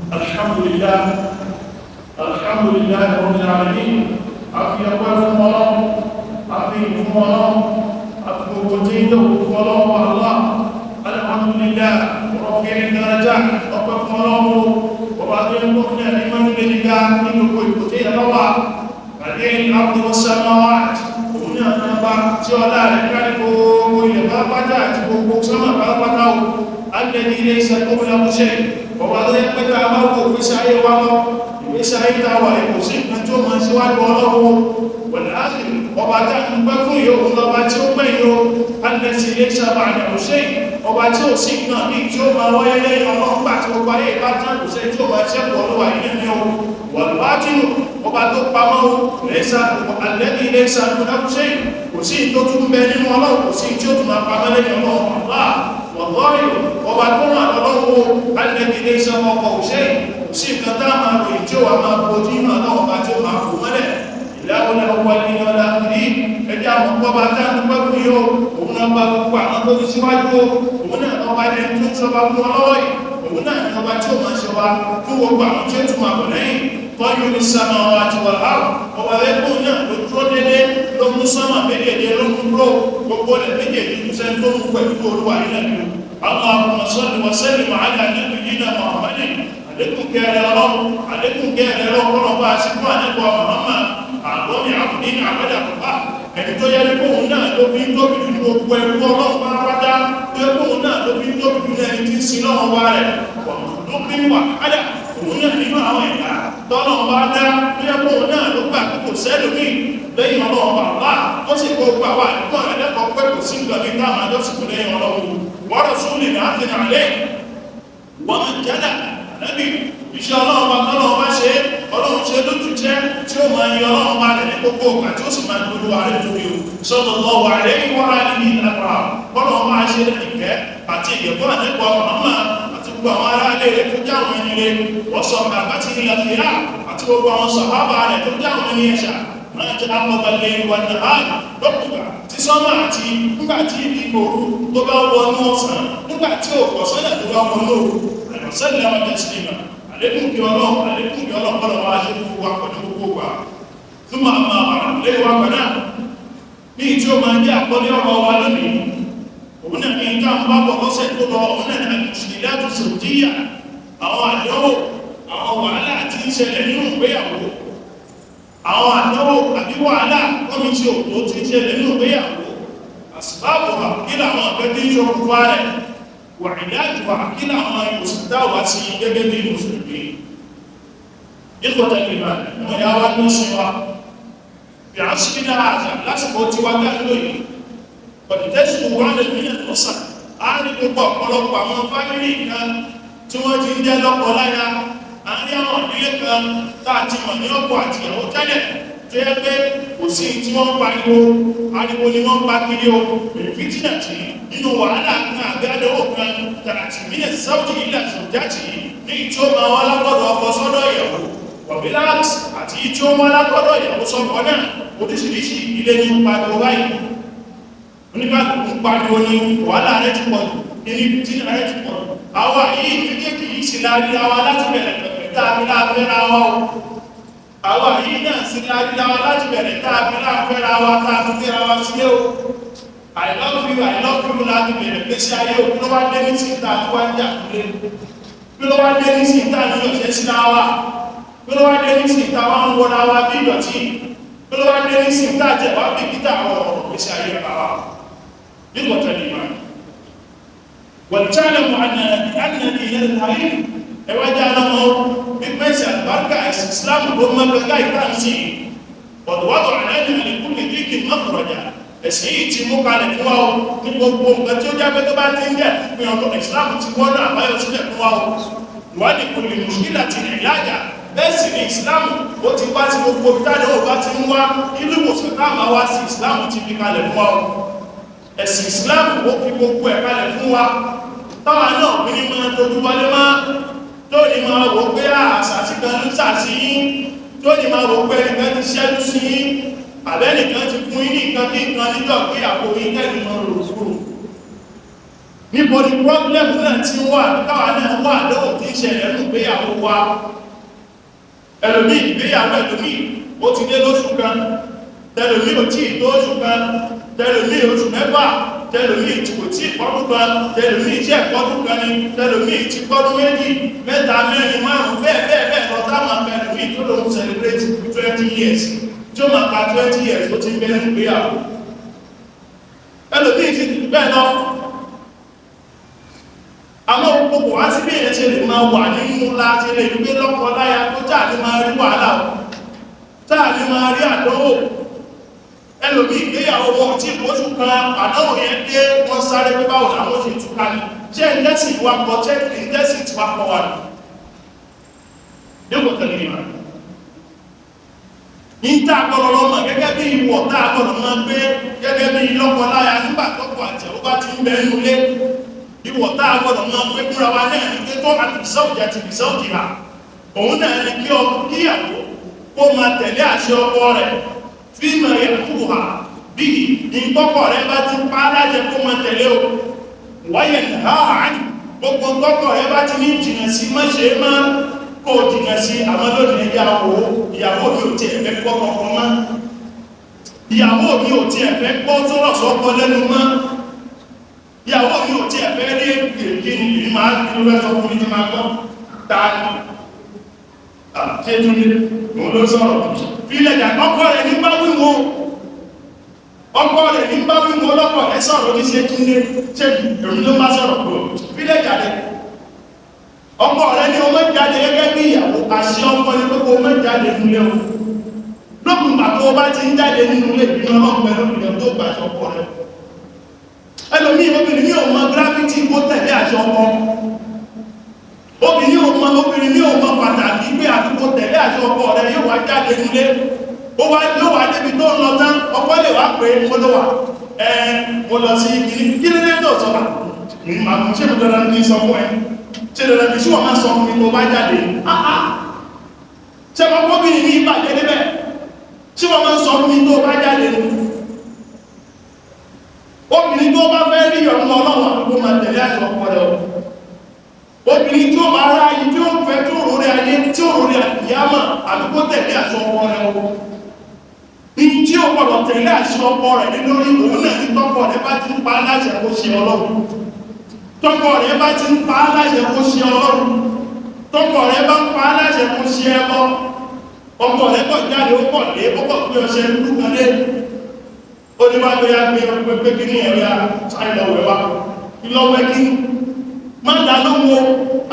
Alhamdulillah, alhamdulillah rabbil alamin. Afi ọpẹ́ fún Ọlọ́run, afi fún Ọlọ́run, afi gbogbo tí ń dọ̀kú fún Ọlọ́run Allah. Alhamdulillah rafi'id darajat. Ọpẹ́ fún Ọlọ́run ọba tó ń gbóhùn ní ẹni mọ́ nígbà ní gbogbo ìkò tí ẹ lọ́wà. Badi'il ardi was samawat. Òun ní àwọn ọba tí ọlá rẹ̀ kárí gbogbo ilẹ̀ pátápátá àti gbogbo sánmà pátápátá o. Alladhi laysa qablahu shay. Ọba tó yẹ pé tá a bá wo ìgbésí ayé wa lọ, ìgbésí ayé tá a wà kò sí nǹkan tí ó máa ń ṣíwájú Ọlọ́run. Wal akhir. Ọba tá a ń pẹ́ fún yìí, òun lọ́ba tí ó gbẹ̀yìn o. Alladhi laysa ba'dahu shay. Ọba tí ó sì nǹkan ní tí ó máa wáyé lẹ́yìn Ọlọ́run gbà tí gbogbo ayé bá tán, kò sẹ́ni tí ó máa ṣẹ́kù Ọlọ́wà yìí ní o. Wal batinu. Ọba tó pamọ́ o. Laysa alladhi laysa dunahu shay. Kò sí tó tún bẹ nínú Ọlọ́run, kò sí tí ó tún máa pamọ́ lẹ́yìn Ọlọ́run Allah. Wal zahir. Ọba tó ràn Ọlọ́run o. Alladhi laysa fawqahu shay. Kò sí nǹkan tá a máa ròyìn tí ó wà máa bojú inú Ọlọ́run ọba tí ó máa kò mọ́lẹ̀. Ìlàwọlẹ̀ ọwọ́ ilẹ̀ ọ̀la kìí ẹjẹ́ àwọn ọba tá a dúpẹ́ fún yóò, òun náà bá gbogbo àwọn tó ti síwájú o, òun náà ọba ẹni tó ń sọba fún wọn lọ́wọ́ yìí, òun náà ní ọba tí ó máa ṣe wa fún gbogbo àwọn tí ó tún máa bọ̀ lẹ́yìn. Tọ́jú ní sánmà wa ti wà láàrùn. Ọba lẹ́kùn náà ló dúró dédé, ló mú sánmà méjèèjì, ló mú dúró gbogbo rẹ̀ méjèèjì, kò sẹ́ni tó mú pẹ̀lú Olúwa yìí náà ni. Allahumma salli wa sallim ala nabiyyina Muhammadin. Àlékún kẹrẹ Ọlọ́run, àlékún kẹrẹ Ọlọ́run, kọ́nà bá a ṣe fún àlẹ́kọ̀ọ́ Muhammad àgbọ́nì àbùdí ní àbẹ́dà bàbá ẹni tó yẹ kó òun náà ló fi ń tóbi jù ní gbogbo ẹrú Ọlọ́run pátápátá, tó yẹ kó òun náà ló fi ń tóbi jù ní ẹni tí ń sin lọ́wọ́ wa rẹ̀ ló fi wà ádà, òun náà nínú àwọn ẹ̀dá tọ́lọ́ bá dá, tó yẹ kó òun náà ló gbà kó sẹ́lómi lẹ́yìn Ọlọ́run bàbá, tó sì kó gbà wà nígbà ẹlẹ́kọ̀ọ́ pé kò sí nǹkan bí táwọn àjọsìnkú lẹ́yìn Ọlọ́run. Wọ́n rọ̀ sún lè náà fi nà lẹ́ wọ́n máa jẹ́lá ànábì iṣẹ́ Ọlọ́run bá tọ́lọ́run bá ṣe, Ọlọ́run ṣe lójú jẹ́ tí ó máa yọ Ọlọ́run bá rẹ̀ ní gbogbo ọgbà, tí ó sì máa gbogbo ààrẹ tóbi o. Sallallahu alaihi wa alihi al-abrar. Bọ́lọ́run máa ṣe ìkẹ́ àti ìyẹ̀fọ́ àdẹ́kọ̀ọ́ Muhammad àti gbogbo àwọn ará ilé rẹ̀ tó jáwọn ẹni rẹ̀, wọ́n sọ bàbá tí ilẹ̀ fìyà àti gbogbo àwọn sàhábà rẹ̀ tó jáwọn ẹni ẹ̀ṣà máa jẹ́ akọ̀bẹ̀lẹ̀ ìwà náà lọ́kùngbà tí sọ́mà àti nígbà tí ibi òru tó bá wọnú ọ̀sán, nígbà tí òkú ọ̀sán náà tó bá wọnú òru. Àlọ́sẹ́lẹ̀ taslima. Àlékún kí Ọlọ́run, àlékún kí Ọlọ́run kọ́lọ̀ wá ṣe fún wa pẹ̀lú gbogbo wa. Fún máa máa wà lẹ́yìn wa pẹ̀lú ní tí ó máa jẹ́ àkọlé ọ̀rọ̀ wa lónìí, òun náà ní ìta ń bá bọ̀ lọ́sẹ̀ tó lọ, òun náà ní al-mushkilatu zawjiyya, àwọn àdánwò, àwọn wàhálà tí ń ṣẹlẹ̀ nínú ìgbéyàwó, àwọn àdánwò àbí wàhálà kọ́mi tí òtó ti ṣẹlẹ̀ nínú ìgbéyàwó, asbabuha, kí làwọn ọ̀gẹ́ tí ń ṣokùnfà rẹ̀, wà ìdájúwà, kí làwọn ìwòsàn táwà sí gẹ́gẹ́ bí mùsùlùmí. Ikhwatal iman, ọmọ ìyá wa ló sún wa fi asrina hadha, lásìkò tí wá dá lóyìí, pọ̀tẹ́sù wà lè ní ẹ̀lọ́sà á ní gbogbo ọ̀pọ̀lọpọ̀ àwọn fámìlì kan tí wọ́n ti ń jẹ́ lọ́pọ̀ láya, a ní àwọn ìdílé kan tá a ti mọ̀ ní ọkọ àti ìyàwó tẹ́lẹ̀, tó yẹ pé kò sí tí wọ́n ń pariwo, ariwo ni wọ́n ń pa kiri o, fìtínà tí nínú wàhálà kan àbí àdánwò kan tààtì mílẹ̀ sáwùjì ilẹ̀ àtúnjájì ní tí ó máa wá látọ̀dọ̀ ọkọ sọ́dọ̀ ìyàwó, wàbíláàsì àti tí ó wá látọ̀dọ̀ ìyàwó sọ́kọ náà. Oríṣiríṣi ilé ní ń pariwo báyìí, oníkàlùkù ń pariwo ní wàhálà rẹ̀ ti pọ̀ jù, ní fìtínà rẹ̀ ti pọ̀ jù. Àwa yìí méjèèjì yìí sì láàrin àwa láti bẹ̀rẹ̀ pẹ̀pẹ̀ tá a fi láàfẹ́ra wa o. Àwa yìí náà sì láàrin àwa láti bẹ̀rẹ̀ tá a fi láàfẹ́ra wa, tá a fi fẹ́ra wa sílé o. I love you, I love you láti bẹ̀rẹ̀ pèsè ayé o. Kí ló wá dé ní sí ìta àti wá ń jà kúlé? Kí ló wá dé ní sí ìta ní ọ̀sẹ̀ síra wa? Kí ló wá dé ní sí ìta wa ń wọra wa bí ìdọ̀tí? Kí ló wá dé ní sí ìta àjẹwà bí kíta àwọn ọ̀rọ̀ pèsè ayé ara wa? Nígbà tó ní ìmọ̀ wàlítàlẹ̀mù ànàdì ilẹ̀ tàríf, ẹwàjá lọ́mọ pípẹ́sì àlùbáríkà ẹ̀sìn Islam ló mọ́ gbẹ́gbẹ́ ìtànsí ọ̀dọ̀wọ́dọ̀ àdáni àlékún ìdíkì mọ́kànlá. Ẹ̀sìn yìí ti mú kalẹ̀ fún wa o ní gbogbo nǹkan tí ó jábẹ́ tó bá ti ń jẹ́ pé ọdún Islam ti wọ́n náà àbáyọ sílẹ̀ fún wa o. Ìwádìí kò lè mùsùlùmí àti ìlàjà bẹ́ẹ̀ sì ni Islam ó ti wá sí gbogbo ìtàdé ò bá ti ń wá ìlú ìwòsàn táwọn wá sí, Islam ti fi kalẹ̀ fún wa o. Ẹ̀sìn Islam ó fi gbogbo ẹ̀ kalẹ̀ fún wa, táwa náà fi ní máa tójú wọlé máa tó ní máa wò pé àṣà tí kan ń sàṣí yín, tó ní máa wò pé ẹnìkan ti ṣẹ́jú sí yín, àbẹ́nìkan ti fún yín ní nǹkan kí nǹkan níjọ́ pé àpò yín kẹ́ni máa rò kúrò. Níbo ni problem náà ti wà? Káwa náà wà lọ́wọ́ tí ń ṣẹlẹ̀ nínú ìgbéyàwó wa. Ẹlòmíì, ìgbéyàwó ẹlòmíì ó ti dé lóṣù kan, tẹlòmíì ò tí ì tó oṣù kan, tẹlòmíì oṣù mẹ́fà, tẹlòmíì tí kò tí ì pọ́dún kan, tẹlòmíì tí ẹ̀ pọ́dún kan ni, tẹlòmíì ti pọ́dún méjì, mẹ́ta, mẹ́rin, márùn-ún, bẹ́ẹ̀ bẹ́ẹ̀ bẹ́ẹ̀ lọ. Táwọn akẹlòmíì tó lòun celebrate 20 years, tí ó máa ka 20 years tó ti ń bẹ́ẹ̀ nínú ìgbéyàwó, ẹlòmíì ti bẹ́ẹ̀ lọ. Àmọ́ gbogbo wá sí bí èyàn ṣe lè máa wà nínú láti lè gbé lọ́kọ láya tó táà ní máa rí wàhálà, táà ní máa rí àdánwò. Ẹlòmí, ìgbéyàwó wọn tí oṣù kan, àdánwò yẹn dé, wọ́n sáré pé báwo làwọn ṣe túká ní. Ṣé ìtẹ́sì wà kọ? Ṣé ìtẹ́sì tí wà kọ wà ní dípò tẹ̀lé ìmọ̀ ní tá a gbọ́dọ̀ lọ́mọ gẹ́gẹ́ bí ìwọ̀ tá a gbọ́dọ̀ máa gbé gẹ́gẹ́ bí lọ́kọ láya nígbà tọ́kọ àti ìyàwó bá ti ń bẹ nínú ilé, ìwọ̀ tá a gbọ́dọ̀ máa gbé fúnra wa náà ní pé tó àti ìsáwùjì àti ìsáwùjì hà, òun náà ní kí ọkọ kíyàwó kó máa tẹ̀lé àṣẹ ọkọ rẹ̀ fíìmù ẹ̀kú hà bí ìtọ́kọ rẹ̀ bá ti pa á lájẹ kó máa tẹ̀lé o. Wáyẹ̀ ha àní gbogbo tọ́kọ rẹ̀ bá ti ní jìnà sí, má ṣe má kó jìnà sí. Àmọ́ lónìí, ẹjẹ́ àwò ìyàwó mi ò tiẹ̀ fẹ́ gbọ́ kọ̀ọ̀kan mọ́, ìyàwó mi ò tiẹ̀ fẹ́ gbọ́ sọ̀rọ̀ sọ́kọ lẹ́nu mọ́, ìyàwó mi ò tiẹ̀ fẹ́ rí èké ní ìlú máa ń lọ sọ fún mi tí máa gbọ́. Ta ni ṣé túnde òun ló sọ̀rọ̀ fílẹ̀ jà? Ọkọ rẹ̀ ní bá wíwo, ọkọ rẹ̀ ní bá wíwo. Lọ́kọ̀ ẹ sọ̀rọ̀ ní ṣe túnde, ṣé èmi ló bá sọ̀rọ̀ kúrò? Fílẹ̀ jáde. Ọkọ rẹ̀ ní ọmọ jáde gẹ́gẹ́ bí ìyàwó. Àṣẹ ọkọ ní pé kó ọmọ jáde nílé o. Lókùn ìgbà tó o bá ti ń jáde nínú ilé, ìbínú Ọlọ́run pẹ̀lú ìrìn tó gbà ṣe ọkọ rẹ̀. Ẹlòmíì, obìnrin ní òun mọ gravity kó tẹ̀lé àṣẹ ọkọ. Obìnrin ò mọ, obìnrin ní òun mọ pàtàkì pé àfikún tẹ̀lé àṣẹ ọkọ rẹ̀. Yóò wá jáde nílé, ó wá yóò wá débi tó ń lọ tán, ọkọ lè wá pé mo lọ wà ẹ, mo lọ sí kìíní. Kí ló dé tó sọ? Ní màá ṣé mo dandan ní sọ fún ẹ? Ṣé dandan ní? Ṣé wọ́n máa sọ fún mi tó bá jáde? Ṣé wọ́n kóbìnrin ní ìbàjẹ́ débẹ̀? Ṣé wọ́n máa sọ fún mi tó bá jáde? Obìnrin tó bá fẹ́ rí ọ̀nà Ọlọ́run, àdúgbò máa tẹ̀lé àṣẹ ọkọ rẹ̀ o. Obìnrin tí ó bá rá ayé, tí ó fẹ́, tí ó rórí ayé, tí ó rórí àkìyámà, àdúgbò tẹ̀lé àṣẹ ọkọ rẹ̀ o. Ní tí ó gbọ́dọ̀ tẹ̀lé àṣẹ ọkọ rẹ̀ ní lórí, òun náà ní tọ́kọ rẹ̀ bá ti ń pa láṣẹ kó ṣe Ọlọ́run, tọ́kọ rẹ̀ bá ti ń pa láṣẹ kó ṣe Ọlọ́run, tọ́kọ rẹ̀ bá ń pa láṣẹ kó ṣe ẹbọ. Ọkọ rẹ̀ kọ̀ jáde, ó kọ̀ lé, ó kọ̀ pé ọṣẹ dúdú kan lé, ó ní wá pé ya gbé pé kí ní ẹ̀rọ ya sáré lọ wẹ̀ wá ìlọ́wẹ́ kí ní má dá lóhun o.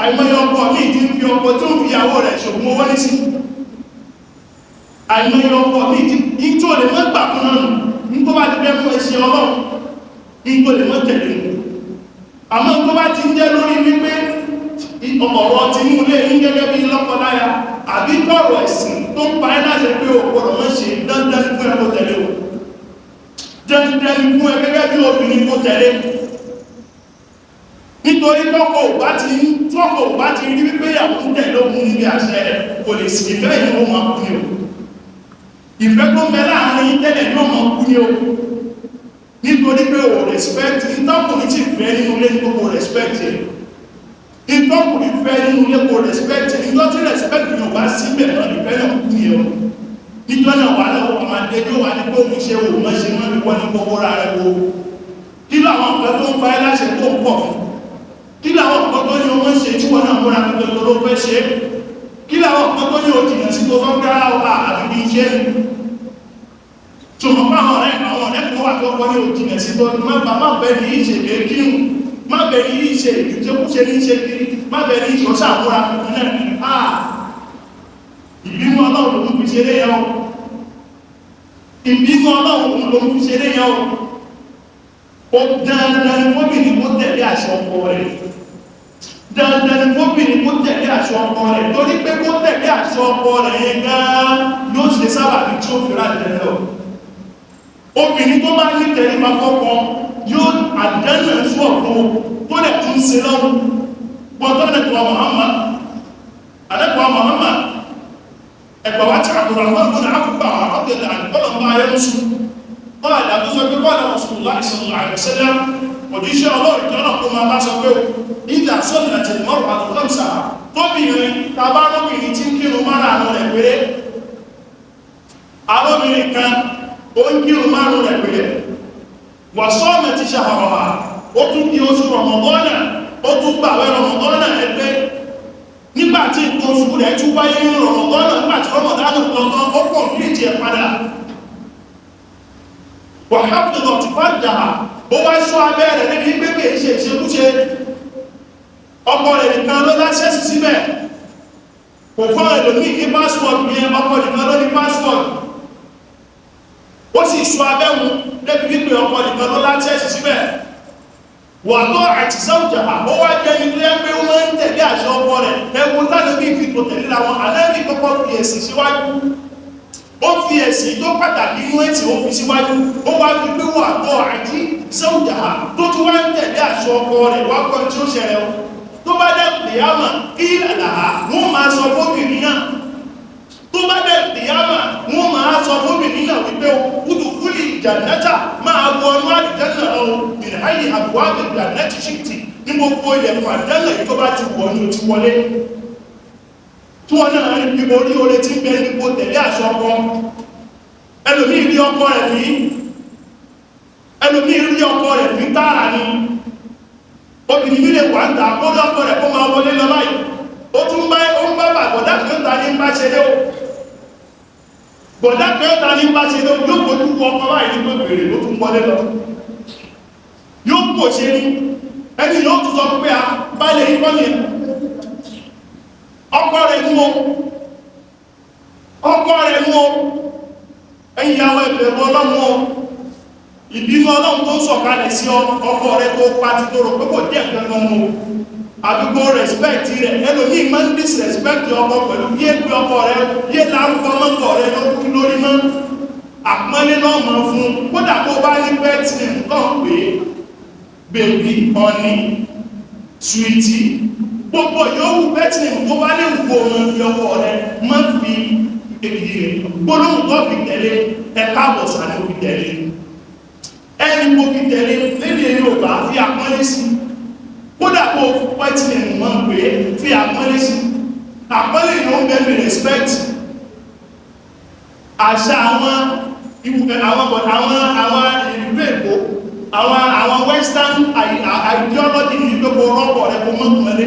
Àìmọye ọkọ míì ti ń fi ọkọ tó ń fi ìyàwó rẹ̀ ṣògùn owó ní sí. Àìmọye ọkọ míì ti ní tó lè mọ́ gbà fún náà ní tó bá ti fẹ́ mú ẹṣin Ọlọ́run ní tó lè mọ́ tẹ̀lé nù. Àmọ́ tó bá ti ń jẹ́ lórí wípé ọ̀rọ̀ ti mú lé ní gẹ́gẹ́ bí lọ́kọláya àbí tọ̀rọ̀ ẹ̀sìn tó ń pa ẹ́ láṣẹ pé o gbọ́dọ̀ mọ́ ṣe, dandan fún ẹ kó tẹ̀lé o. Dandan fún ẹ gẹ́gẹ́ bí obìnrin kó tẹ̀lé, nítorí tọ́kọ ò bá ti rí wípé ìyàwó ń tẹ̀lé òun níbi àṣẹ rẹ̀, kò lè sí ìfẹ́ yìí, ó máa kú ni o. Ìfẹ́ tó ń bẹ láàrin tẹ́lẹ̀ ní ó máa kú ni o, nítorí pé o respect ìtọ́kùnrin tí fẹ́ nínú ilé ní gbogbo respect ẹ̀. Ìtọ́kùnrin fẹ́ nínú ilé kò respect ẹ̀. Nítorí tí respect yóò bá síbẹ̀ náà, ìfẹ́ náà kú ni o. Nítorí náà wà lọ́wọ́ ọmọdé yóò wá ní pé òun ṣe òun mọ́ ṣe mọ́ ìwọ ní gbogbo ra rẹ̀ wo. Kí làwọn nǹkan tó ń pa ẹ́ láṣẹ tó ń pọ̀ fún? Kí làwọn nǹkan tó ní ọmọ ṣe tí wọ́n náà múra tó tó ló fẹ́ ṣe? Kí làwọn nǹkan tó ní o jìnà sí tó fẹ́ rárá o àfi bí iṣẹ́ ni tòmọ́ pa? Àwọn ọ̀rẹ́ kan wà tó kọ́ ní o jìnà sí tó má bá má bẹ́ẹ̀ ní ìṣe kékírùn, má bẹ́ẹ̀ ní ìṣe ìjẹkúṣe ní ìṣe kiri, má bẹ́ẹ̀ ní ìṣe ọ̀ṣàmúra tuntun náà ní à. Ìbínú Ọlọ́run ló ń fi ṣeré yẹn o. Ìbínú Ọlọ́run ló ń fi ṣeré yẹn o. Ó dandan ní fóbìnrin kó tẹ̀lé àṣẹ ọkọ rẹ̀. Dandan ní fóbìnrin kó tẹ̀lé àṣẹ ọkọ rẹ̀, torí pé kó tẹ̀lé àṣẹ ọkọ rẹ̀ yẹn gan-an yóò ṣe sábàbí tí ó fi rà jẹ lọ. Obìnrin tó bá ní tẹríba fọ́kọ yóò àdánù sùọ̀ fún tó lẹ̀ tún ṣe lọ́wọ́ gbọ́dọ̀. Àdẹ́kùwà Muhammad, àdẹ́kùwà Muhammad, ẹgbà wá tí Abdurrahman bin Awf gbà wá ọ̀gẹ̀dẹ̀ àgbọ̀lọ̀ bá ayé ń sùn. قال أبو قال رسول الله صلى الله عليه وسلم Òjíṣẹ́ Ọlọ́run jọ́nà kó máa bá sọ pé o ìdá sọ́nà àti ìmọ̀ràn àtúntàmsà tóbìnrin tàbá lóbìnrin tí ń kírun márààrún rẹ̀ péré. Alóbìnrin kan ó ń kírun márùn rẹ̀ péré, wà sọ́ọ̀mẹ̀ ti ṣàhọ̀rọ̀, ó tún di oṣù Rọ̀mọ̀dọ́nà, ó tún gbàwẹ̀ Rọ̀mọ̀dọ́nà ẹgbẹ́. Nígbàtí nǹkan oṣù rẹ̀ tún wáyé ní Rọ̀mọ̀dọ́nà, nígbàtí Rọ̀mọ̀dọ́nà lọ́tọ́, ó pọ̀ ní ìjẹ padà. Wà háfìlọ̀ ti fàjà, ó wá ṣọ́ abẹ́ rẹ̀ níbi pé kìí ṣe ìṣekúṣe, ọkọ rẹ̀ nìkan ló láṣẹ́sì síbẹ̀, kò fún ẹlòmíì ní password yẹn, ọkọ nìkan ló ní password. Ó sì ṣọ́ abẹ́hùn débi wípé ọkọ nìkan ló láṣẹ́sì síbẹ̀. Wà tó àti sọ́jà, ó wá jẹ́ ní tó yẹ pé ó máa ń tẹ̀lé àṣẹ ọkọ rẹ̀. Ẹwọ tánàbí fi tò tẹ̀lé làwọn alẹ́bí kọ́kọ́ fi ẹ̀sìn síwájú, ó fi ẹ̀sìn tó pàtàkì inú ẹ̀sìn ó fi síwájú, ó wá fi pé wà tó àti sọ́jà tó tún wá ń tẹ̀lé àṣẹ ọkọ rẹ̀. Wá kọ́ tí ó ṣẹlẹ̀ o, tó bá dẹ̀ pìyàmà kí ìlànà wọ́n máa sọ fóbìnrin náà, tó bá dẹ̀ pìyàmà wọ́n máa sọ fóbìnrin náà wípé udkhuli jannata, máa wọnú àlùjánnà lọ, min hayyi abwabi jannati shi'ti, ní gbogbo ilẹ̀kùn àlùjánnà yìí tó bá ti wọ̀ ní o ti wọlé. Tí wọ́n náà rí bí orí oore tí ń bẹ nípo tẹ̀lé àṣọ ọkọ. Ẹlòmíì rí ọkọ rẹ̀ fi, ẹlòmíì rí ọkọ rẹ̀ fi tààrà ni. Obìnrin mi lè wà ń ta kó lọ́kọ rẹ̀ kó máa wọlé lọ báyìí, ó tún bá ó ń bá bà bọ̀dá kan ta ní bá ṣe lé o, bọ̀dá kan ta ní bá ṣe lé o, yóò kojú wọ ọkọ báyìí ní pé bèrè ló tún wọlé lọ, yóò kò ṣe ní ẹni yóò tún sọ pé a bá lè yí kọ́ni ọkọ rẹ̀ mú o, ọkọ rẹ̀ mú o. Ẹ̀yìn àwọn ẹ̀bẹ̀rù Ọlọ́run o, ìbínú Ọlọ́run tó ń sọ̀kalẹ̀ sí ọkọ rẹ̀ tó pàtí tó rò pé kò jẹ́ nǹkan mú àdúgbò respect rẹ̀. Ẹlòmíì máa ń disrespect ọkọ pẹ̀lú yé pé ọkọ rẹ̀ yé lárúkọ mọ́kọ rẹ̀ lórí mọ́, àpọ́nlé náà mọ̀ fún. Kódà kó bá ní pet name náà pé baby, honey, sweetie, gbogbo yòówù pet name tó bá lè wù ọmọ fi ọkọ rẹ̀, má fi èyí gbólóhùn tó fi tẹ̀lé ẹ̀ka àbọ̀sà ni ó fi tẹ̀lé ẹni kò fi tẹ̀lé lédè Yorùbá, fi àpọ́nlé sí. Kódà kó pet name mọ́ pé fi àpọ́nlé sí, àpọ́nlé yóò ń bẹ̀rẹ̀ respect. Àṣà àwọn àwọn ìlú Èkó, àwọn western ideology ní gbogbo rọ́pọ̀ rẹ̀ kó mọ́kànlé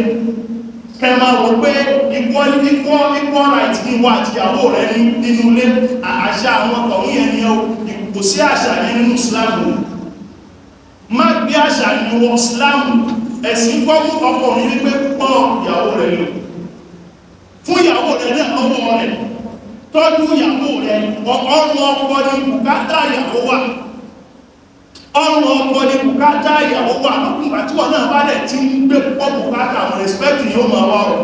kẹma wò pé equal equal equal right ní wà àti ìyàwó rẹ̀ nínú ilé. Àṣà àwọn tọ̀hún yẹn ni ó kò sí àṣà yẹn nínú Islam. Má gbé àṣà ní wọ Islam. Ẹ̀sìn kọ́ mú ọkùnrin wípé pọ́n ìyàwó rẹ̀ lò, fún ìyàwó rẹ̀ náà lọ́wọ́ rẹ̀, tọ́jú ìyàwó rẹ̀. Ọrùn ọkọ ní bùkátà ìyàwó wà, ọrùn ọkọ ní bùkátà ìyàwó wà. Lọ́kùnrin tí wọ́n náà bá dẹ̀ tí ń gbé púpọ̀ bùkátà àwọn, respect ni ó máa wá o,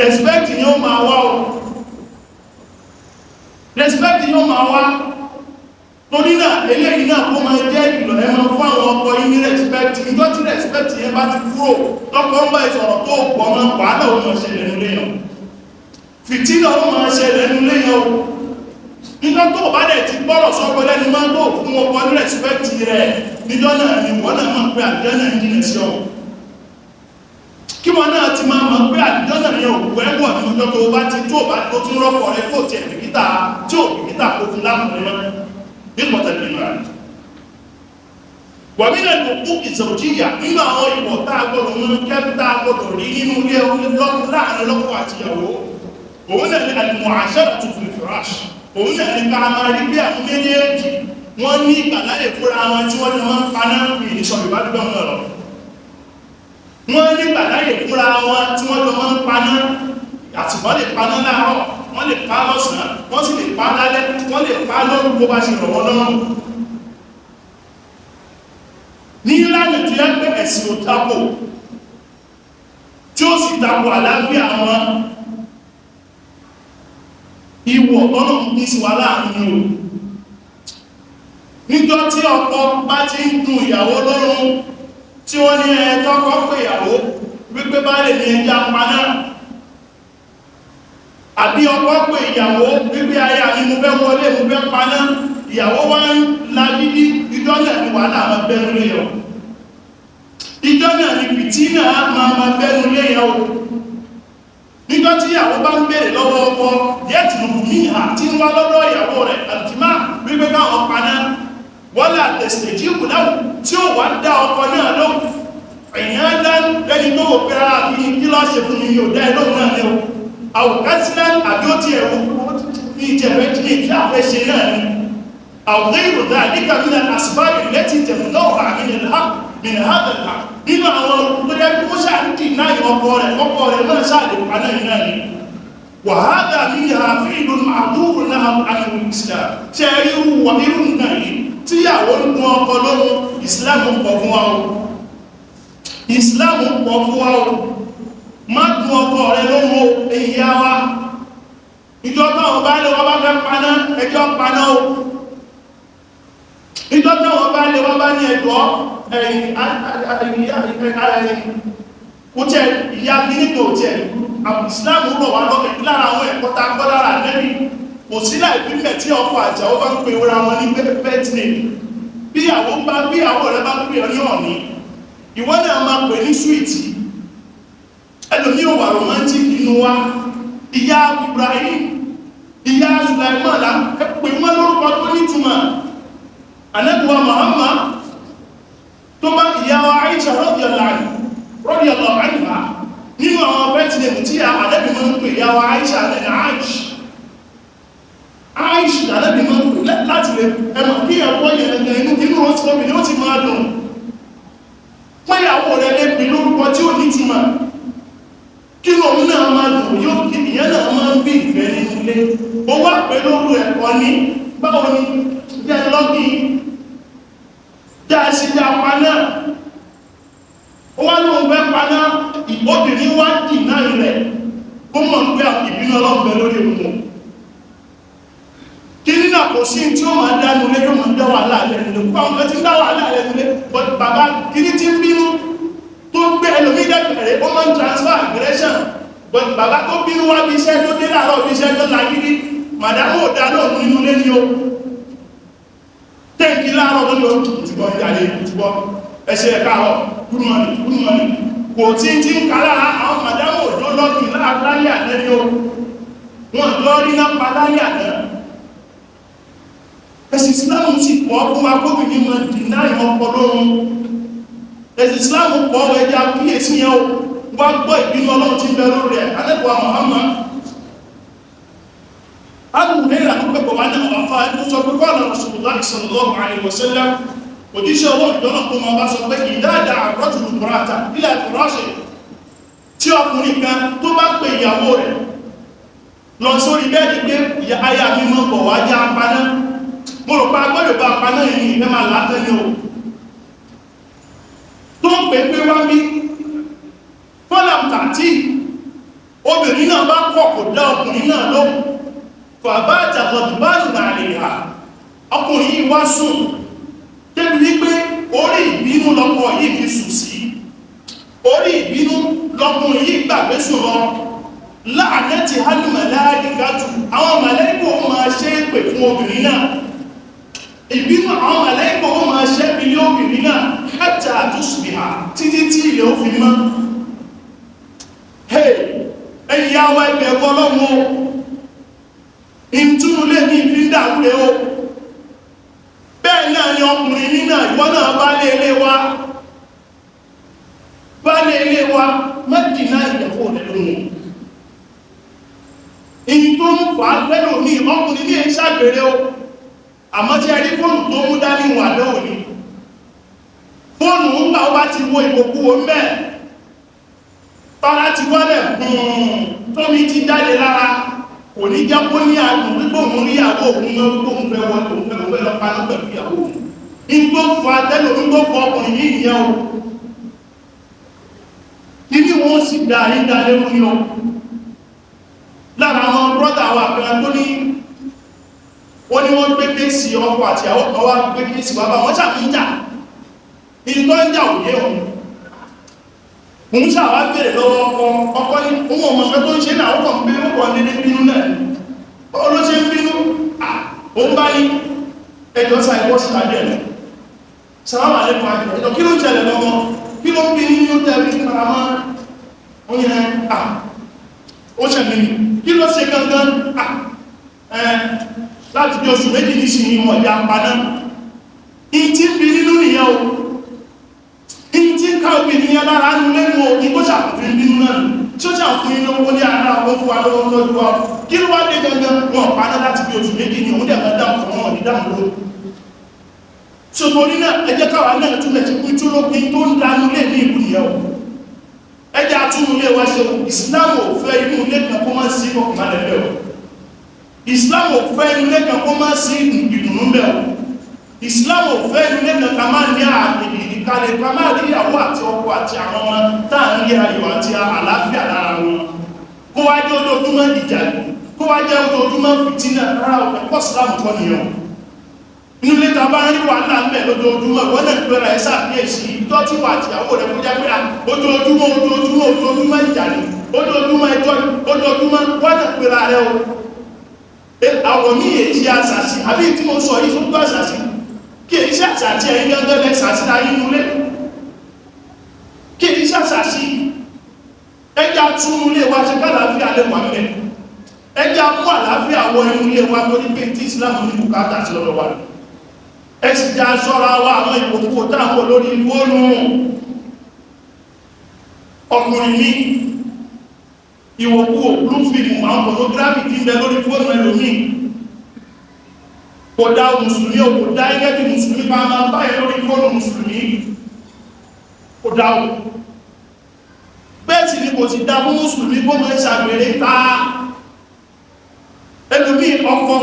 respect ni ó máa wá o, respect ni ó máa wá. Torí náà eléyìí náà kó máa jẹ́ ìkìlọ̀, ẹ máa fún àwọn ọkọ yín ní respect. Ìjọ tí respect yẹn bá ti kúrò, tọkọ ń bá ìsọ̀rọ̀ tó pọ̀ mọ́, wàhálà ó máa ṣẹlẹ̀ nílé yẹn, fìtínà ó máa ṣẹlẹ̀ nílé yẹn o. Nígbà tó bá dẹ̀ ti gbọ́rọ̀ sọ́kọ lẹ́nu máa tó fún ọkọ ní respect rẹ̀, níjọ́ náà ni wọ́n náà máa pé àdìjọ́ náà ń jìnà sí ọ. Kí wọ́n náà ti máa mọ̀ pé àdìjọ́ náà yẹn òkú ẹ̀wọ̀ ní ọjọ́ tó bá ti tó bá tó tún rọ́pọ̀ rẹ kó tiẹ̀ bìkítà tí ò bìkítà kó fún lákùnrin mọ́ nípọ̀tẹ̀ nínú rẹ̀. Wàmínà ìkókó ìsọ̀jíyà, nínú àwọn ìwọ̀ tá a gbọ́dọ̀ mú kẹ́fí tá a gbọ́dọ̀ rí nínú ilé láàrin lọ́kọ àti ìyàwó, òun náà ní al-mu'asharatu fil firash. Òun náà ní ká máa rí bí àwọn méjèèjì wọ́n ní ìgbàláyè fúnra wọn tí wọ́n ní wọ́n ń paná ìsọ̀ ìbádùgbọ́n náà lọ. Wọ́n ní ìgbàláyè fúnra wọn tí wọ́n jọ máa ń paná, àti wọ́n lè paná láàárọ̀, wọ́n lè pa lọ́sàn-án, wọ́n sì lè pa lálẹ́, wọ́n lè pa lóru bó bá ṣe rọ̀ wọ́n lọ́rùn. Ní ìlànà tí ó pé ẹ̀sìn ò tako, tí ó sì tako àlàáfíà wọn, ìwọ̀ tọ́nà ń pín sí wa láàrin o. Níjọ́ tí ọkọ bá ti ń dun ìyàwó lọ́rùn, tí wọ́n ní ẹ tọ́kọ pé ìyàwó wípé bá lè ní ẹja paná, àbí ọkọ pé ìyàwó wípé aya mi mo fẹ́ wọlé, mo fẹ́ paná, ìyàwó wá ń la dídí, ìjọ́ náà ni wàhálà àwọn bẹ́ẹ̀ lórí ọ̀. Ìjọ náà ni fìtínà máa ma bẹ́nu léyàn o. Níjọ́ tí ìyàwó bá ń bèèrè lọ́wọ́ ọkọ yẹ́tìlùkù míhà tí ń wá lọ́dọ̀ ìyàwó rẹ̀ àtìmá wípé káwọn paná, wọ́n là tẹ̀sìtẹ̀jì ìkùnáwù tí ó wà dá ọkọ náà lóhùn. Èèyàn dá lẹ́ni tó wò pé ara kí kí lọ́ ṣe fún mi yóò dá ẹ lóhùn náà ni o. Àwòkásílẹ̀ àbí ó ti ẹ̀wù ní ìjẹ̀fẹ́ ní ìfẹ́ àfẹ́ ṣe náà ni. Àwòrán ìròdà àdíkà mílẹ̀ àsìbáyé lẹ́tì tẹ̀mù náà wà min hadha al-haqq. Nínú àwọn tó yẹ kó ṣáà ń dì náà ọkọ rẹ̀, ọkọ rẹ̀ náà ṣáà lè pa náà náà ni. Wa hadha minha fi'lun ma'dhurun naha anhu al-Islam. Ṣé irú wà irú nǹkan yìí tíyàwó ń gun ọkọ lóhun, Islam pọ̀ fún wa o. Islam pọ̀ fún wa o. Má gun ọkọ rẹ lóhun o, èyí yá wa. Ìjọ táwọn bá lé wọn bá fẹ́ paná, ẹjọ́ paná o. Ìjọ táwọn bá lé wọn bá ní ẹjọ́ ẹ̀yìn kò tẹ́ ìyá kíníkò tẹ́ Islam rọ̀ wá lọ́kẹ̀ lára àwọn ẹ̀kọ́ tá gbọ́ lára Ànábì. Kò sí láì fi mẹ́ tí ọkọ àjàwó bá ń pe ra wọn ní pet name. Bí ìyàwó bá bí ìyàwó rẹ bá ń pè ọ ní ọ̀ní, ìwọ náà máa pè ní sweet. Ẹlòmí ò wà romantic inú wa. Ìyá Ibrahim, ìyá Sulaiman là ń pè wọ́n lórúkọ tó nítumọ̀. Ànábì wa Muhammad tó bá ìyá wa Aisha radiyallahu anha, nínú àwọn pet name tí Ànábì máa ń pè ìyá wa Aisha ní Aish. Aish Ànábì máa ń pè láti lè ẹmọ̀ kí ẹ̀kọ́ yẹn gẹ̀gẹ̀ inú inú rọ́síkọ́mì ni ó ti máa dùn. Pẹ́yàwó rẹ̀ lè pè lórúkọ tí ò nítumọ̀, kí lóun náà máa dùn, yóò kí ìyẹn náà máa ń bí ìfẹ́ nínú ilé. Ó wá pè lóru ẹ̀kọ́ ní báwo ni jẹ́ lọ́gì dá sí dá paná. Ó wá lóun fẹ́ paná, obìnrin wá dì náà rẹ̀ kó mọ̀ pé ìbínú Ọlọ́run bẹ lórí òun. Kí nínà kò sí tí ó máa dánú lé, yóò máa dá wàhálà lẹ́nu lé. Púpọ̀ àwọn kan tí ń dá wàhálà lẹ́nu lé, but bàbá kìíní tí ń bínú tó ń gbé ẹlòmí dẹ́kẹ̀rẹ́, ó máa ń transfer aggression. But bàbá tó bínú wá bí iṣẹ́ tó dé láàárọ̀ bí iṣẹ́ tó lágídí, màdámù ò dá lóhùn nínú lé ní o. Tẹ́ǹkì láàárọ̀ tó lọ ti gbọ́ ìyàlẹ̀ ti gbọ́ ẹṣẹ́ ẹ̀káàrọ̀, good morning, good morning. Kò tí tí ń kálá àwọn màdámù òjò lọ́gbìn láyé àná ní o. Wọ́n lọ rí náà pa láyé àná. Ẹ̀sìn Islam sì pọ̀ fún wa kóbìnrin mọ̀ dìná ọkọ lóhun. Ẹ̀sìn Islam pọ̀ ẹja kíyèsí yẹn o. Wá gbọ́ ìbínú Ọlọ́run tí ń bẹ lórí rẹ̀. Ànábì Muhammad Abu Hurairah ló pẹ̀pọ̀ wá náà wà fáà tó sọ pé qala Rasulullah sallallahu alaihi wasallam, òjíṣẹ́ ọwọ́ ìjọ́nà kó máa bá sọ pé ìdáàdà ar-rajulu imra'atahu ila firashihi, tí ọkùnrin kan tó bá pe ìyàwó rẹ̀ lọ sórí bẹ́ẹ̀dì pé aya mi mọ́ bọ̀ wá já paná. Mo rò pa agbọ́dọ̀ bá paná yìí ìfẹ́ máa látẹ́ ní o. Tó ń pè pé wá bí fọ́làm tàtí, obìnrin náà bá kọ̀ kò dá ọkùnrin náà lóhùn. Fàbá àtàkọ̀dùbánù nàlèhà, ọkùnrin yìí wá sùn débi wípé orí ìbínú lọ́kọ yìí fi sùn sí, orí ìbínú lọ́kùnrin yìí gbàgbé sùn lọ. Láàrín ti hánú màláíkàtù, àwọn màláíkà ó máa ṣe é pè fún obìnrin náà. Ìbínú àwọn màláíkà ó máa ṣe é ilé obìnrin náà hátà tusbiha, títí tí ilẹ̀ ó fi mọ́. Hey, ẹ̀yin yá wa, ẹgbẹ̀ ẹ̀kọ́ ọlọ́run o. Ìtúnú lé ní ìfi ń dàrú rẹ̀ o. Bẹ́ẹ̀ náà ni ọkùnrin nínà, ìwọ náà bá lé ilé wa, bá lé ilé wa, mẹ́jìnà ìyàwó rẹ̀ lóhun. Ìyí tó ń fà á pẹ́lú ní ọkùnrin ní ìṣàgbèrè o. Àmọ́ tí ẹ rí fóònù tó mú dání wà lóhùn ni. Fóònù ń gbà ó bá ti wo ìwòkúwò mẹ́, tọ́lá ti wọ́lẹ̀ tómi ti jáde lára, kò ní jẹ́ kó ní àdùn wípé òun rí ìyàwó òun mọ́, wípé òun fẹ́ wọlé, òun fẹ́ òun fẹ́ lọ paná pẹ̀lú ìyàwó òun. Ní tó fa tẹ́lò ní tó fọ ọkùnrin yìí nìyẹn o. Kí ni wọ́n sì dá yín dá lérú ní o. Lára àwọn brọ́dà wa kan tó ní wọ́n ní wọ́n gbé case ọkọ àti àwọn kan wá gbé case wá bá wọ́n ṣàfihàn ìlú tó ń jà òye òun. Òun ṣàwá bèèrè lọ́wọ́ ọkọ, ọkọ ní òun ọmọ ṣe tó ń ṣe náà, ó kàn ń bínú, ó kàn dédé bínú náà. Báwo ló ṣe ń bínú? Òun bá ní ẹjọ́ sá ẹgbọ́ sí tàbí ẹ̀lẹ́. Sàlámù àlékún àjọ, ẹjọ́ kí ló ń ṣẹlẹ̀ lọ́wọ́? Kí ló ń bí nínú tẹ́lẹ̀ kára mọ́? Ó yẹ à ó ṣẹ̀mí ni. Kí ló ṣe gangan? À ẹ láti bí oṣù méjì nísìnyí wọn ìyá paná. Ìtí ń bí nínú nìyẹn o, ìtí ń ká obìnrin yẹn lára nínú lẹ́nu o, ní kó ṣàfihàn bínú náà tí ó ṣàfihàn lówó ní ara ó fún wa lówó tọ́jú wa. Kí ló wá dé gangan? Wọn paná láti bí oṣù méjì ní òun dẹ̀ máa dáhùn fún wọn ní dáhùn lówó. Ṣòtòrí náà ẹ jẹ́ káwa náà túnlẹ̀ tí kú túnlópin tó ń dánú lé ní ìlú nìyẹn o. Ẹ jẹ́ àtúnú lé wa ṣe o. Islam ò fẹ́ inú ilé kan kó má sí ọkùnrin bẹ́ẹ̀ o. Islam ò fẹ́ inú ilé kan kó má sí ìdùnnú bẹ́ẹ̀ o. Islam ò fẹ́ inú ilé kan ká má ní ìkàlẹ̀, ká má rí ìyàwó àti ọkọ àti àwọn ọmọ tá à ń rí ayọ̀ àti àlàáfíà lára wọn. Kó wá jẹ́ ojoojúmọ́ ìjà, kó wá jẹ́ ojoojúmọ́ fìtínà, rárá o, ẹ̀kọ́ Islam kọ́ nìyẹn o. Inú ilé ta bá ń rí wàhálà ń bẹ̀ lójoojúmọ́, ìwọ́n náà gbéra ẹ ṣàkíyèsí ìjọ tí wà àtìyàwó rẹ̀ kó jẹ́ pé ojoojúmọ́ ojoojúmọ́ ojoojúmọ́ ìjà ni, ojoojúmọ́ ẹjọ́ ni, ojoojúmọ́, wọ́n náà gbéra rẹ o. Àwọn ní èyí àṣàṣì àbí tí mo sọ yìí fún gbọ́ àṣàṣì, kí èyí ṣe àṣàṣì ẹ̀yìn gángan lẹ ṣàṣì láyé inú ilé, kí èyí ṣe àṣàṣì. Ẹjá tún ilé wa ṣe kálàáfíà lè wà mẹ́, ẹjá mú àlàáfíà wọ inú ilé wa torí pé tí Islam ní bùkátà sí lọ́dọ̀ wa. Ẹ sì já ṣọ́ra wa àwọn ìkòkò táwọn lórí fóònù. Ọkùnrin ní ìwòkúwò blue film, àwọn pornography tí ń bẹ lórí fóònù ẹlòmíì kò dá mùsùlùmí o, kò dá ẹgẹ́ bí mùsùlùmí bá máa báyìí lórí fóònù mùsùlùmí, kò dá o. Bẹ́ẹ̀ sì ni kò sì dá fún mùsùlùmí kó máa ń ṣàgbèrè ta. Ẹlòmíì ọkọ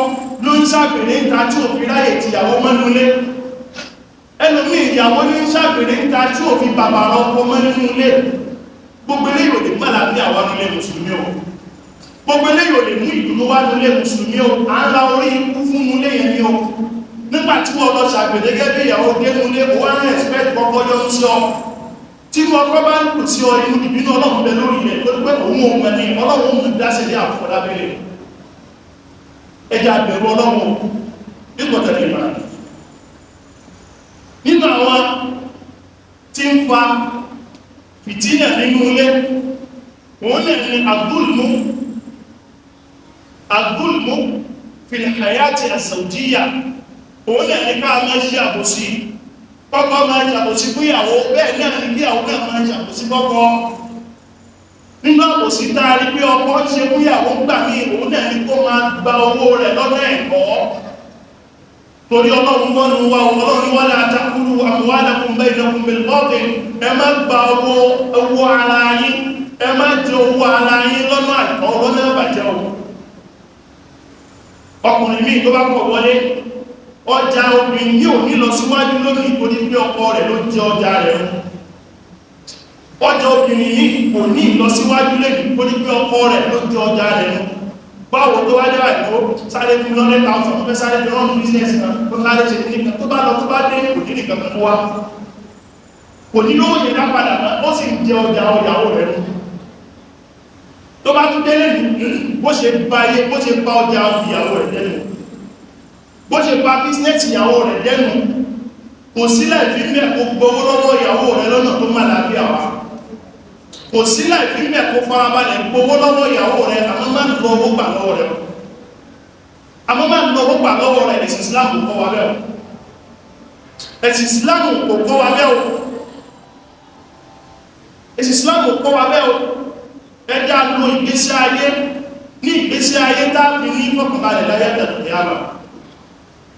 ló ń ṣàgbèrè ta tí ò fi ráyè tìyàwó mọ́núlé, ẹlòmíì ìyàwó ní ń ṣàgbèrè ta tí ò fi bàbàrà ọkọ mọ́núlé. Gbogbo eléyìí ò lè mú àlàáfíà wá nílé mùsùlùmí o, gbogbo eléyìí ò lè mú ìdùnnú wá nílé mùsùlùmí o. À ń ra orí ikú fún nílé yẹn ni o. Nígbà tí wọ́n lọ ṣàgbèrè gẹ́gẹ́ bí ìyàwó dé nílé, o wá ń expect kọ́kọ́ yọ ń sọ tí wọ́n kọ́ bá ń kù sí ọ, inú ìbínú Ọlọ́run bẹ lórí rẹ̀ tó pé òun ò mọ̀ ní Ọlọ́run òun dáṣẹ́ ní àfọlábẹ́lẹ̀. Ẹjẹ́ àbẹ̀rù Ọlọ́run nígbà tẹ̀lé ìmọ̀ràn. Nínú àwọn tí ń fa fìtínà nínú ilé, òun náà ni àgúlmù, àgúlmù fil hayati as-zawjiyya. Òun náà ni ká máa ṣe àbòsí, kọ́kọ́ máa ṣàbòsí fún ìyàwó, bẹ́ẹ̀ náà ni kí ìyàwó náà máa ṣàbòsí kọ́kọ́. Nínú àbòsí tá a rí pé ọkọ ṣe fún ìyàwó ń gbà mí, òun náà ni kó máa gba owó rẹ̀ lọ́nà ẹ̀kọ́. Torí Ọlọ́run wọ́nu wa, Ọlọ́run wala ta'kulu amwalakum bainakum bil batil. Ẹ má gba owó ara yín, ẹ má jẹ owó ara yín lọ́nà àìtọ́, lọ́nà ìbàjẹ́ o. Ọkùnrin míì tó bá pọ̀ wọlé, ọjà obìnrin yóò ní lọ síwájú lónìí torí pé ọkọ rẹ̀ ló jẹ ọjà rẹ̀ rún. Ọjà obìnrin yìí kò ní lọ síwájú lónìí torí pé ọkọ rẹ̀ ló jẹ ọjà rẹ̀ rún. Báwo tó wá dé àìkó sáré fún 100,000, tó fẹ́ sáré fi rán business kan, tó sáré ṣe nìkan, tó bá lọ tó bá dé kò ní nìkan kan wá, kò ní lówó yẹn dá padà mọ́, ó sì ń jẹ ọjà ọyàwó rẹ̀ rún. Tó bá tún délé, bó ṣe bá yé, bó ṣe bá ọjà ìyàwó rẹ̀ dẹ́nu, bó ṣe bá bísínẹ́sì ìyàwó rẹ̀ dẹ́nu, kò sílẹ̀ fi mẹ́ kó gbowó lọ́wọ́ ìyàwó rẹ̀ lọ́nà tó má láàfíà wá, kò sílẹ̀ fi mẹ́ kó farabalẹ̀ gbowó lọ́wọ́ ìyàwó rẹ̀. Àmọ́ má ń lọ owó gbà lọ́wọ́ rẹ̀, àmọ́ má ń lọ owó gbà lọ́wọ́ rẹ̀. Ẹ̀sìn Islam kò kọ́ wa bẹ́ẹ̀ o, ẹ̀sìn Islam kò kọ́ wa bẹ́ẹ̀ o, ẹ̀sìn Islam kò kọ́ wa bẹ́ẹ̀ o. Ẹjá lo ìgbésí ayé ní ìgbésí ayé táàfi ní ìfọ̀kànbalẹ̀ láyé tẹ̀lé àmà.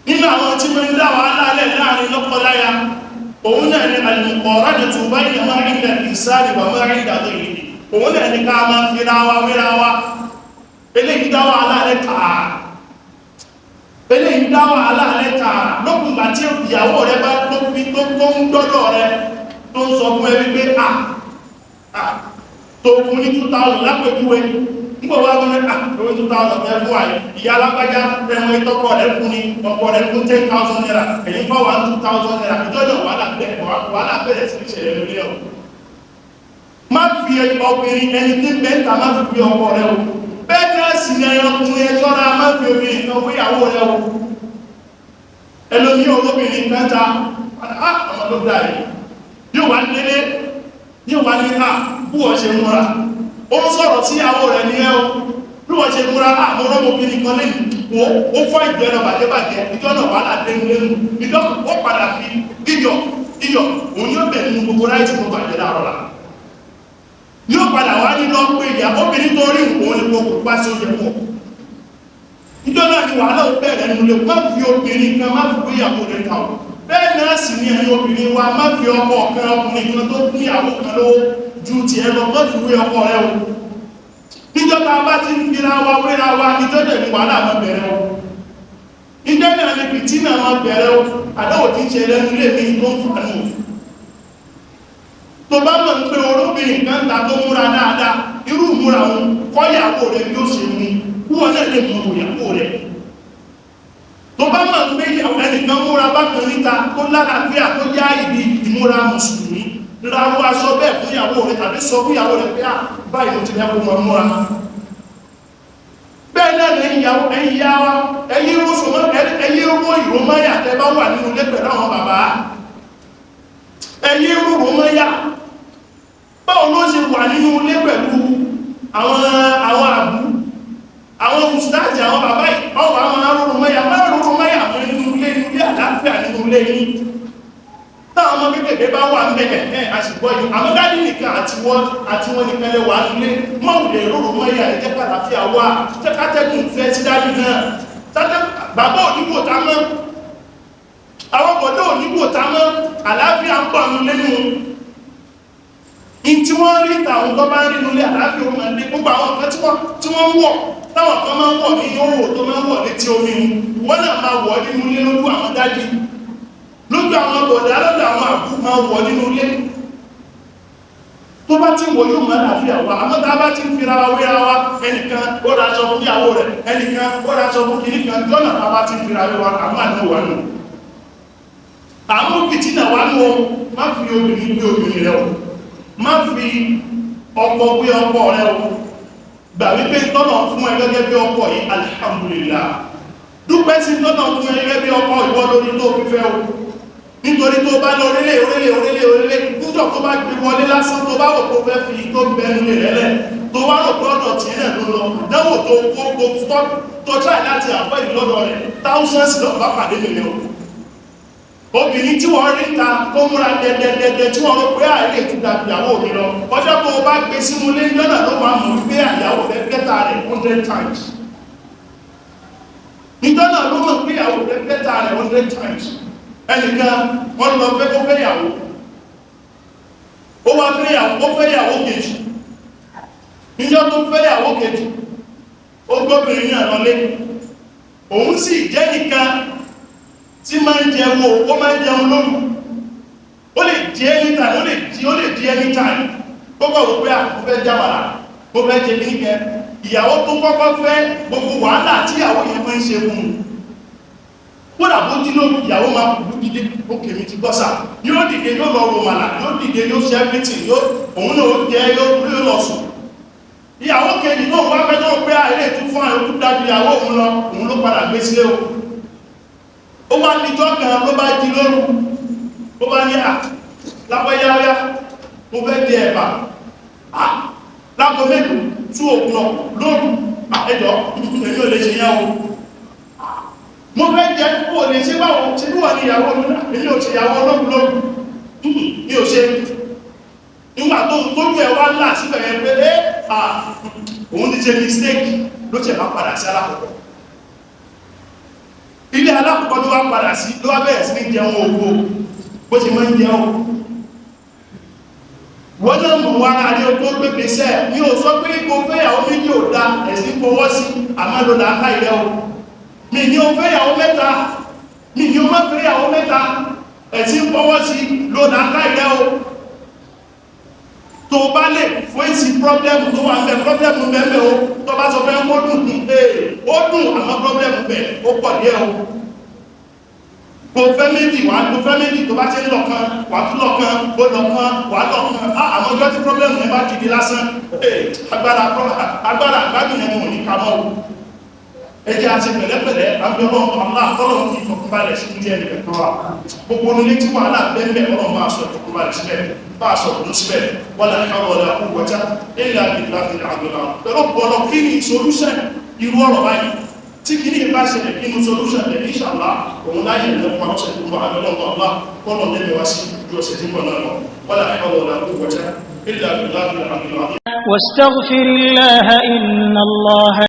Nínú àwọn tí mo ń dá wàhálà lẹ̀ láàrin lọ́kọláya, òun náà ni al-muqaranatu bayna ma 'inda al-insani wa ma 'inda ghayrihi. Òun náà ni ká máa fi ra wa wéra wa. Eléyìí dá wàhálà lẹ̀ tààrà, eléyìí dá wàhálà lẹ̀ tààrà. Lókùngbà tí ìyàwó rẹ bá tó fi tó ń gbọ́dọ̀ rẹ tó ń sọ fún ẹ wípé à tó fún ní 2000 lápẹjúwe, nígbà wá wọn ní lórí 2000 ẹ fún àyè ìyá alágbájá ẹwọn ìtọ́kọ rẹ fún ní ọkọ rẹ fún 10,000 naira, èyí fún wa 2000 naira. Ìjọ́jọ́ wàhálà bẹ̀rẹ̀ sí ìṣẹ̀lẹ̀ lórí ẹ̀. Má fi obìnrin ẹni tí mẹ́ta má fi fi ọkọ rẹ o, bẹ́ẹ̀ náà sì ni ọkùnrin ẹ ṣọ́ra, má fi obìnrin kan fún ìyàwó rẹ o. Ẹlòmí olóbìnrin kan ta ọmọ ló dà yìí yóò wá délé Ní wà ní à bú ọ ṣe múra, ó ń sọ̀rọ̀ sí ìyàwó rẹ̀ ní ẹ́ o, bí wọ́n ṣe múra àmọ́ ọmọbìnrin kan lẹ́nu wo ó fọ́ ìjọ ẹran bàjẹ́bàjẹ́. Ìjọ náà wà ládẹ́nu lẹ́nu ìjọ ó padà fi iyọ̀ iyọ̀ òun yóò bẹ̀ nínú gbogbo ráìtì tó bàjẹ́ láàárọ̀ là yóò padà wá nínú pé ìyá obìnrin tó rí òun ni kò pa sí oúnjẹ fún ọ. Ìjọ náà ni wàhálà ó bẹ̀rẹ̀ nínú lè má fi obìnrin kan má fi gbéyàwó rẹ̀ kà ó. Bẹ́ẹ̀ náà sì ni ẹ̀yin obìnrin wa, má fi ọkọ kan, ọkùnrin kan tó níyàwó kan lówó ju tiẹ̀ lọ, má fi wé ọkọ rẹ o. Níjọba bá ti ń fira wa wéra wa, ìjọ náà ni wàhálà máa bẹ̀rẹ̀ o, ìjọ náà ni fìtínà máa bẹ̀rẹ̀ o. Àdáwò tí ń ṣe lẹ́nu ilé mi tó ń fàánù o. Tó bá mọ̀ ń pé olóbìnrin kan ta tó múra dáadáa, irú ìmúra òun kọ́yàwó rẹ̀ bí ó ṣe mú wọ́n náà lè mú ìyàwó rẹ̀. Tó bá mọ̀ pé ẹnìkan múra bákan níta tó lálàáfíà tó yá ibi ìmúra mùsùlùmí, rárú aṣọ bẹ́ẹ̀ fún ìyàwó rẹ̀ tàbí sọ fún ìyàwó rẹ̀ pé à báyìí mo ti fẹ́ kó mọ múra. Bẹ́ẹ̀ náà ní ìyàwó, ẹ̀yin ìyá wa, ẹ̀yin rúró ìrómọ́yà tẹ́ bá wà nínú ilé pẹ̀lú àwọn bàbá, ẹ̀yin rúró mọ́yà, báwo ló ṣe wà nínú ilé pẹ̀lú àwọn àbú, àwọn mùsùlùmí, àwọn bàbá yìí, ọwọ́ àwọn arúrú mẹ́yà, máa rúrú mẹ́yà mọ́ nínú ilé, ilé àlàáfíà nínú ilé yìí. Táwọn ọmọ kékeré bá wà ń bẹ̀rẹ̀ ẹ̀ àṣìgbọ́ yìí, àmọ́ dádì nìkan àti wọ́n nìkan lè wà nílé, mọ́wùlẹ̀ rúrú mẹ́yà, ẹ jẹ́ kàlàáfíà wà, jẹ́ kátẹ́gùn fẹ́ sí dádì náà. Bàbá òníwò tá mọ́, àwọn bọ̀dọ̀ òníwò tá mọ́, àlàáfíà ń pọ̀ nínú lẹ́nu in tí wọ́n rí tàwọn tó bá ń rí nílé, àlàáfíà ó máa lé. Gbogbo àwọn nǹkan tí wọ́n ń wọ̀, táwọn kan máa ń wọ̀ ní yóò tó máa ń wọ̀ létí omi, wọ́n náà máa wọ̀ nínú ilé lójú àwọn dádì, lójú àwọn bọ̀dá, lọ́dọ̀ àwọn àbú, máa wọ̀ nínú ilé. Tó bá ti wọ̀ yóò máa láàfíà wà. Àmọ́ tá a bá ti ń fira wa wéra wa, ẹnìkan ó ra aṣọ fún ìyàwó rẹ̀, ẹnìkan ó ra aṣọ fún kìnnì kan, lọ́nà tá a bá ti ń fira wa, àmọ́ àná wà nù, àmú fìtínà wà nù o. Má fi obìnrin gbé obìnrin rẹ o, má fi ọkọ gbé ọkọ rẹ o. Gbà wípé tọ́nà fún ẹ gẹ́gẹ́ bí ọkọ yìí, alhamdulillah, dúpẹ́ sí tọ́nà fún ẹ gẹ́gẹ́ bí ọkọ ìwọ lórí tó fífẹ́ o. Nítorí tó bá lọ orílẹ̀ orílẹ̀ orílẹ̀ orílẹ̀, níjọ́ tó bá gbé wọlé lásán, tó bá rò pé ó fẹ́ fi tó bẹnu lè rẹ́lẹ̀, tó wá rò pé ọ̀dọ̀ tí náà ló lọ, àdánwò tó kó kó stop tó try láti avoid lọ́dọ̀ rẹ̀, thousands lọ́dọ̀ bá pàdé lè o. Obìnrin tí wọ́n rí ta tó múra dẹ̀dẹ̀dẹ̀dẹ̀ tí wọ́n rò pé àìlè tún dàbí ìyàwó mi lọ, ọjọ́ tó o bá gbé sínú ilé lọ́nà ló máa mú wípé àyàwó rẹ̀ bẹ́tà rẹ̀ 100 times. Níjọ́ náà ló mọ̀ pé ìyàwó rẹ̀ bẹ́tà rẹ̀ 100 times. Ẹnìkan wọ́n lọ fẹ́ kó fẹ́ ìyàwó, ó wá fẹ́ ìyàwó, ó fẹ́ ìyàwó kejì. Níjọ́ tó fẹ́ ìyàwó kejì, ó gbóbìnrin náà lọlé. Òun sì jẹ́ nìkan tí máa ń jẹun, ó máa ń jẹun lóru, ó lè di anytime, ó lè di anytime. Gbogbo òwò pé mo fẹ́ jábàlá, mo fẹ́ jẹ kíníkẹ. Ìyàwó tó kọ́kọ́ fẹ́, gbogbo wàhálà tí ìyàwó yẹn máa ń ṣe fún un, kódà bó jí lóru, ìyàwó máa kú dìde, ókè mi ti gbọ́sà, yóò dìde, yóò lọ romàlà, yóò dìde, yóò ṣe everything, yóò òun náà ó jẹ, yóò lọ sùn. Ìyàwó kejì tó ń wá fẹ́, tó ń pé àìlè tún fún àìlè tún dájú ìyàwó òun lọ, òun ló padà gbé sílé o. Ó wá níjọ́ kan ló bá jí lóru, ó bá ní à lápẹ́yáyá, mo fẹ́ di ẹ̀bà à lágo mélòó? 2 o'clock lóru. Ẹjọ́, èmi ò lè ṣe yẹn o. Mo fẹ́ jẹ́ kó lè ṣe báwo? Ṣe bí wà ní ìyàwó mi? Èmi ò ṣe ìyàwó lóru lóru, mi ò ṣe. Nígbà tó tójú ẹ̀ wá ńlá síbẹ̀ yẹn pé ẹ́ à òun ti ṣe mistake, ló ṣe bá padà sí alákọ̀ọ́kọ́. Ilé alákọ̀ọ́kọ́ ló wá padà sí, ló wá bẹ̀rẹ̀ sí ní jẹun ògbó bó ṣe máa ń jẹun. Wọ́n náà mọ̀ wá ara rí o tó gbé pèsè. Ní o sọ pé kò fẹ́yàwó méjì ò da, ẹ̀sìn fọwọ́ sí, àmọ́ ló làákà ìrẹ́ o. Mi ní o fẹ́yàwó mẹ́ta, mi ní o má fẹ́yàwó mẹ́ta, ẹ̀sìn fọwọ́ sí, ló làákà ìrẹ́ o. Tó bá lè fún èsì problem tó wà ń bẹ, problem bẹ́ẹ̀ o. Tó bá sọ fẹ́ ó dùn, ó dùn, àmọ́ problem bẹ̀ ó pọ̀ díẹ̀ o. Kò fẹ́ méjì, wà tó fẹ́ méjì, tó bá ṣe ń lọ̀kan, wà tún lọ̀kan, ó lọ̀kan, wà lọ̀kan. Àmọ́ ọjọ́ tí problem yẹn bá dìde lásán, agbára agbára àgbádùn yẹn mò ní kamọ́ o. Ẹjẹ́ àti pẹ̀lẹ́pẹ̀lẹ́ abẹ́rọ̀ aláàkọ́lọ̀ fi ìfọ̀kúnbalẹ̀ sí ní ẹni kẹ̀kọ́ wa. Gbogbo nílé tí wà náà bẹ́ẹ̀, Ọlọ́run bá sọ ìfọ̀kúnbalẹ̀ síbẹ̀, bá sọ ọdún síbẹ̀. Wala hawla wala quwwata illa billahi al-aliyyil azim. Pẹ̀lú bọ́lọ̀, kí ni solution irú ọ̀rọ̀ báyìí? Tí kì ní ìbá ṣẹlẹ̀, kí ni solution rẹ̀? Inshallah, òun láyé ìlú fún ọ̀sẹ̀ tó ń bọ̀. Abẹ́lọ́wọ́ Allah kọ́lọ̀ lẹ́nu wá sí ju ọ̀sẹ̀ tí ń bọ̀ náà lọ. Wala hawla wala quwwata illa billahi al-aliyyil azim. واستغفر الله إن الله